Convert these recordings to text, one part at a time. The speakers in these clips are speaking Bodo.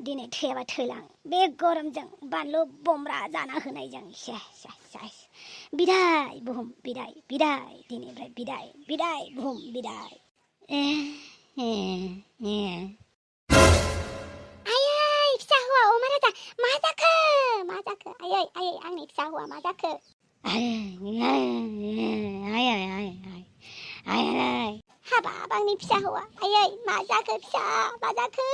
दिनै थैयाबा थैलां बे गरमजों बानलु बमब्रा जाना होनायजों बिदाय बुहुम बिदाय बिदाय दिनैनिफ्राय बिदाय बिदाय बुहुम बिदाय आयै फिसा हौवा अमा राजा मा जाखो आयै आंनि फिसा हौवा मा जाखो हाबाब आंनि फिसा हौवा आयै मा जाखो फिसा मा जाखो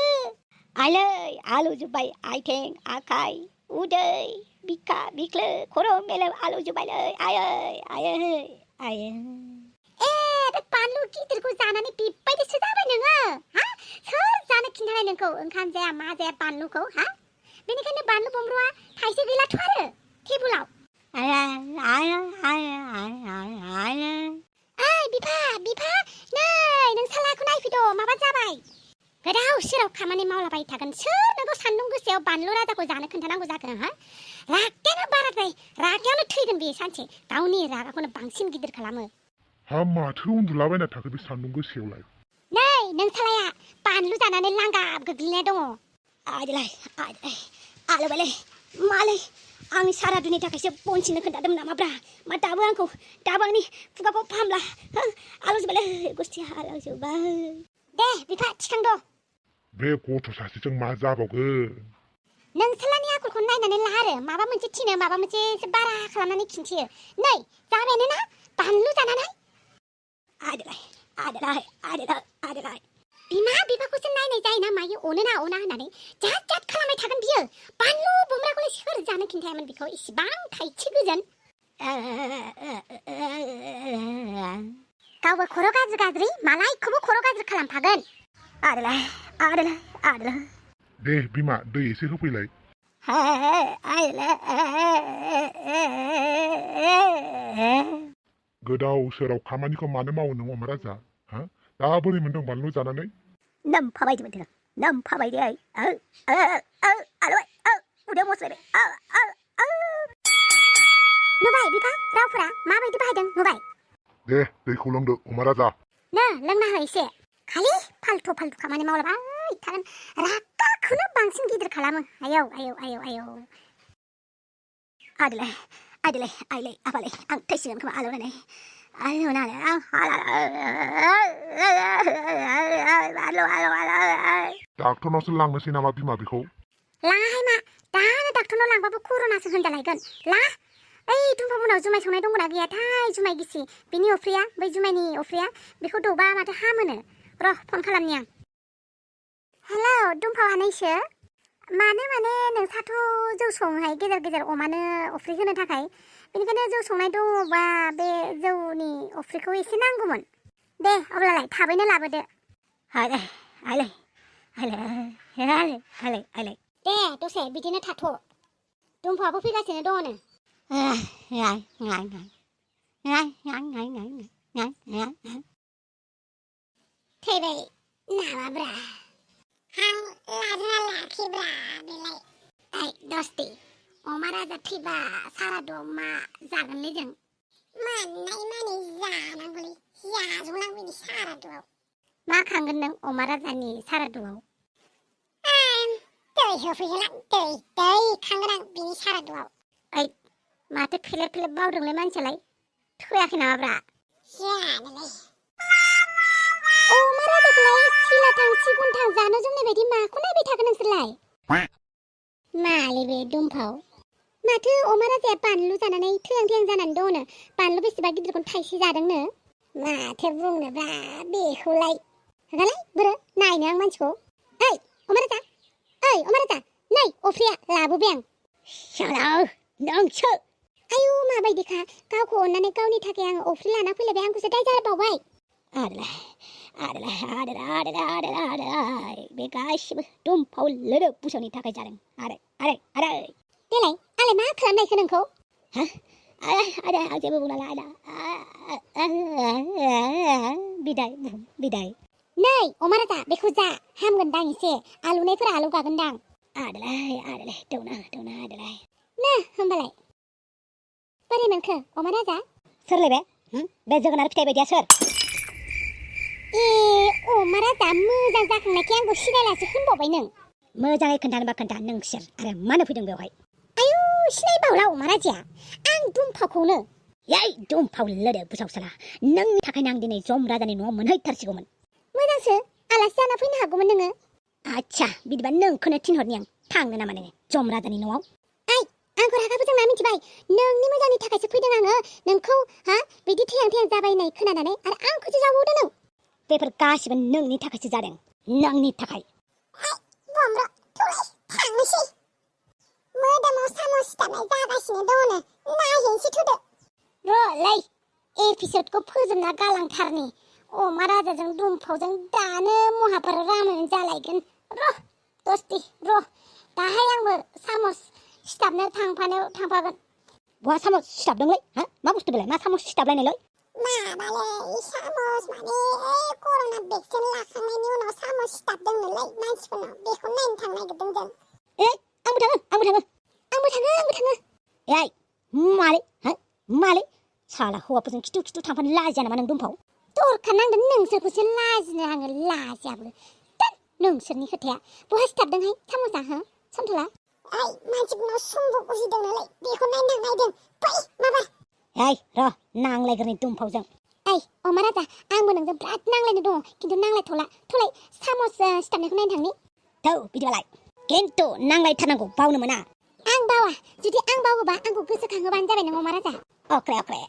आयै आलु जोब्बाय आथिं आखाइ उदै बिखा बिख्लो खर' मेलेम आलु जोब्बायलै आयै बे बानलु गिदिरखौ जानानै बेबायदिसो जाबाय नोङो हा सोर जानो खिन्थानाय नोंखौ ओंखाम जाया मा जाया बानलुखौ हा बेनिखायनो बानलु बमब्रुआ थाइसे गैलाथ' आरो टेबुलाव बिफा नै नों सालाखौ नायफैद' माबा जाबाय गोदाव सोराव खामानि मावलाबाय थागोन सोर नोंखौ सान्दुं गोसायाव बानलु राजाखौ जानो खोन्थानांगौ जाखो हा रागायानो बाराद्राय रागायावनो थैगोन बे सानसे गावनि रागाखौनो बांसिन गिदिर खालामो हा माथो उन्दुलाबायना थाखो बे सान्दुं गोसायावलाय नै नों सालाया बानलु जानानै लांगाब गोग्लैना दङ आलौबायलै मालै आंनि सारादुनि थाखायसो बनसिनो खोन्थादोंमोन नामाब्रा मा दाबो आंनि खुगाखौ फाहामला आलौ जोब्बायलै गुस्थिया आलौ जोब्बाय दे बिफा थिखांद' बे गथ' सासेजों मा जाबावगोन नोंसोरनि आखलखौ नायनानै ला आरो माबा मोनसे थिनो माबा मोनसे बारा खालामनानै खिन्थियो नै जाबायानो ना बानलु जानानै आदेलाय बिफाखौसो नायनाय जायो ना मायो अनो ना अना होननानै जात खालामबाय थागोन बियो बानलु बमब्राखौलाय सोर जानो खिन्थायामोन बेखौ इसिबां थाइसे गोजोन गावबो खर' गाज्रि मालायखौबो खर' गाज्रि खालामफागोन आदेलाय दे बिमा दै एसे होफैलाय गोदाव सोराव खामानिखौ मानो मावो नों अमा राजा हा दा बोरै मोनदों बानलु जानानै नामफाबायदि मोनदों नामफाबायदि उदैयाव मस्लायबाय नुबाय बिफा रावफोरा माबायदि बाहायदों नुबाय दे दैखौ लोंदो अमा राजा लोंना हो एसे खालि फाल्थु खामानि मावलाबाय थागोन रागाखौनो बांसिन गिदिर खालामो आयौ आदेलाय आफालाय आं थैसिगोन खोमा आलौनानै डाक्टरनावसो लांनोसै नामा बिमा बेखौ लाङाहाय मा दानो डाक्टरनाव लांबाबो कर'नासो होनजालायगोन ला ओइ दुम्फामोनाव जुमाय संनाय दंना गैयाथाय जुमाय गिसि बिनि अफ्रिया बै जुमायनि अफ्रिया बेखौ दौबा माथो हामोनो र' फन खालामनि आं हेलौ दुम्फाव आनैसो माने नोंसाथ' जौ सङोहाय गेजेर अमानो अफ्रि होनो थाखाय बेनिखायनो जौ संनाय दङबा बे जौनि अफ्रिखौ एसे नांगौमोन दे अब्लालाय थाबैनो लाबोदो दे दसे बिदिनो थाथ' दुम्फाबो फैगासिनो दङनो थैबाय नामाब्रा हां लादोंना लाखिब्रा बेलाय दस्ति अमा राजा थैबा सारादुआव मा जागोनलै जों मोननाय मानि जानांगौलै जाजोबनांगौ बिनि सारादुआव मा खांगोन नों अमा राजानि सारादुआव दै होफैगोन आं दै खांगोन आं बिनि सारादुआव माथो फेलेब बावदोंलै मानसियालाय थैयाखै नामाब्रा जानोलै अमा राजाखौलाय सिलाथां सिगुनथां जानो जोमनाय बायदि माखौ नायबाय थागोन नोंसोरलाय मालै बे दुम्फाव माथो अमा राजाया बानलु जानानै थैहां जानानै दङनो बानलु बेसेबा गिदिरखौनो थाइसे जादोंनो माथो बुंनोब्रा बेखौलाय होगालाय बोरो नायनो आं मानसिखौ अमा राजा नै अफ्रिया लाबोबाय आं सालाव नोंसो आयु माबायदिखा गावखौ अननानै गावनि थाखाय आं अफ्रि लाना फैलायबाय आंखौसो दाय जाबावबाय आदेलाय बे गासिबो दुम्फाव लोदोब बुसावनि थाखाय जादों आदै देलाय आलाय मा खालामनायखो नोंखौ आदै आं जेबो बुंला बिदाय नै अमा राजा बेखौ जा हामगोनदां एसे आलौनायफोरा आलौगागोनदां आदेलाय दौना आदेलाय नो होमबालाय बोरै मोनखो अमा राजा सोरलाय बे जोगोनार फिथाइ बायदिया सोर अमा राजा मोजां जाखांनायखाय आंखौ सिनायलासो होनबावबाय नों मोजाङै खोन्थानोबा खोन्था नोंसोर आरो मानो फैदों बेवहाय आयु सिनायबावला अमा राजाया आं दुम्फाखौनो याय दुमफाव लोदो बुसावसाला नोंनि थाखायनो आं दिनै जम राजानि न'आव मोनहैथारसिगौमोन मोजांसो आलासि जाना फैनो हागौमोन नोङो आच्छा बिदिबा नोंखौनो थिनहरनि आं थांनो नामा नोङो जम राजानि न'आव आंखौ रागा फोजोंना मिथिबाय नोंनि मोजांनि थाखायसो फैदों आङो नोंखौ बिदि थैहां थैहां जाबाय होननाय खोनानानै आरो आंखौसो जावहरदों नों बेफोर गासिबो नोंनि थाखायसो जादों नोंनि थाखाय थांनोसै मोदोमाव सामस सिथाबनाय जागासिनो दङनो नायहैनोसै थुदो र'लै एपिसडखौ फोजोबना गालांथारनि अमा राजाजों दुमफावजों दानो महाभारत रामायण जालायगोन र' दस्ति र' दाहाय आंबो सामस सिथाबनो थांफागोन बहा सामस सिथाबदोंलै मा बुस्थु बेलाय मा सामस सिथाबलायनायलै माबालै सामस माने कर'ना भेक्सिन लाखांनायनि उनाव सामस सिथाबदोंनोलै मानसिफोरनाव बेखौ नायनो थांनो नागिरदों जों आंबो थाङो याय मालै साला हौवाफोरजों खिथु खिथु थांफानो लाजिया नामा नों दुमफाव दरखार नांदों नोंसोरखौसो लाजिनो आङो लाजियाबो नोंसोरनि खोथाया बहा सिथाबदोंहाय सामसा सन्थला मानसिफोरनाव सम्भब उजिदोंनोलै बेखौ नायनो थांनायदों फै माबा र' नांलायग्रोनि दुमफावजों अमा राजा आंबो नोंजों बिराद नांलायनो दङ खिन्थु नांलायथ'ला थलाय सामस सिथाबनायखौ नायनो थांनि थौ बिदिबालाय खिन्थु नांलायथारनांगौ बावनो मोना आं बावा जुदि आं बावोबा आंखौ गोसोखांहोबानो जाबाय नों अमा राजा अख्रे